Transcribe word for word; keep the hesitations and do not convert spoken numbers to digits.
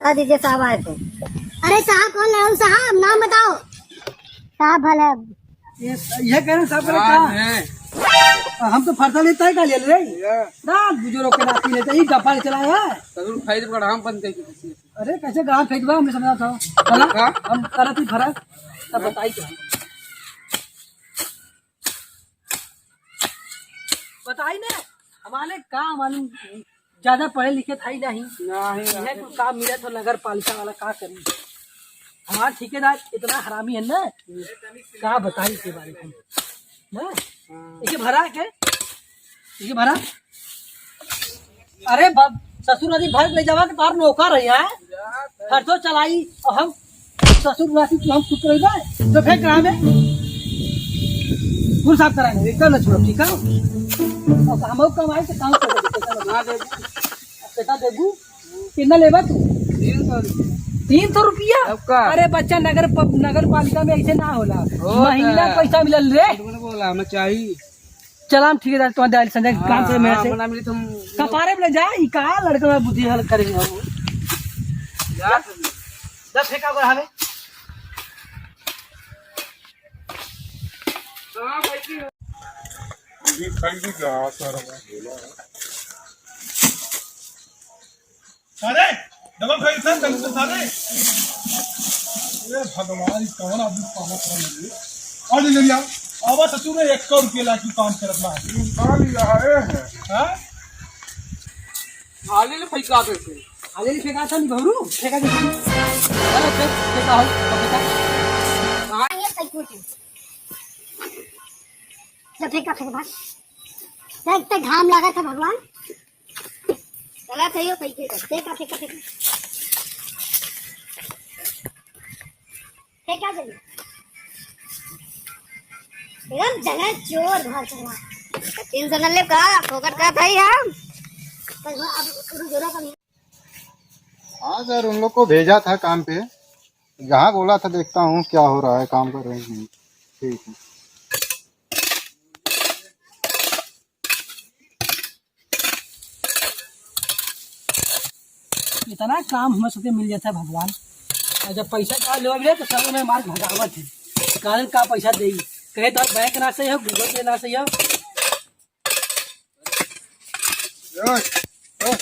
बता दीजिए, साहब आए थे। अरे साहब कौन है? साहब नाम बताओ। साहब भले। ये, ये कह रहे हैं साहब, बोले, कहाँ? हम तो फरसा लेता है, का ले ले? रात बुजुर्ग के नाती लेते ही गप्पा चला है। जरूर खाई तो हम बंद करके किसी। अरे कैसे गाँव फेंक दो, हमें समझा था। चला, हाँ? हम करत ही फरक, तब बताई क्या? बताई ना, हमारे का मालूम, ज्यादा पढ़े लिखे था ही नहीं। नहीं, यह नहीं। कुल काम मिला तो नगर पालिका वाला का करी। हमार ठेकेदार इतना हरामी है ना, का बताई के बारे में ना। हाँ। इके भरा के, इके भरा। अरे बाप, ससुर अभी भर ले जावा के तोहार नौकर है, हैं? हर तो चलाई और हम ससुर नाती तू हम कुछ रही बा, तो फेंक रहा में। कुल साफ कराएंगे, एकदम न छोड़ो, ठीक है? और हम लोग कमाए तो काम कर दे, पैसा लगा दे। पैसा देबू? कितना लेबा तू? तीन सौ रुपया। तीन सौ रुपया? अब का? अरे बच्चा, नगर प-, नगर पालिका में ऐसे ना होला। हो महीना का? पैसा मिलल रे। बोला, हमें चाहिए। चला हम ठेकेदार, तुम्हारे दाल संजय काम से हाँ, मेरे से। बना मिली तुम। कपारे में ले जा, ई का लड़का में बुद्धि हल करेंगे वो। जा। दस फेंका कर हमें। ये खाई भी जा, सारा। अरे, डबल फेंक दे, जल्दी से सारे। ए भगवान, ई कौन आदमी पाना पड़ा मुझे? अरे ले लिया, आवा ससुर ने एक सौ रुपये लागी काम करत ना। निकाल लिया है। हाँ? आले ले फेंका दे से। आले ले फेंका था नहीं घरू, फेंका दे। अरे फेंक, फेंका हो, फेंका। हाँ, ये फेंक दे। ले फेंका, फेंका, भाग। देख, इतना घाम लगा था भगवान। चला, सही हो, सही, सही, सही। फेंका, फेंका, फेंका। फेंका जल्दी। एकदम जंगल चोर घर चला। तीन सौ न ले का, फोकट का था ही हम। बस वो अब रुक, रुक, रुक, रुक। हाँ सर, उन लोग को भेजा था काम पे, यहाँ बोला था, देखता हूँ क्या हो रहा है, काम कर रहे हैं। ठीक है। इतना काम हमें सबके मिल जाता है भगवान। और जब पैसा का लेवा मिले तो सब में मार भगावत है। कारण का पैसा दे, कहे तो बैंक ना सही हो, Google Pay ना सही हो। ओए, ओए,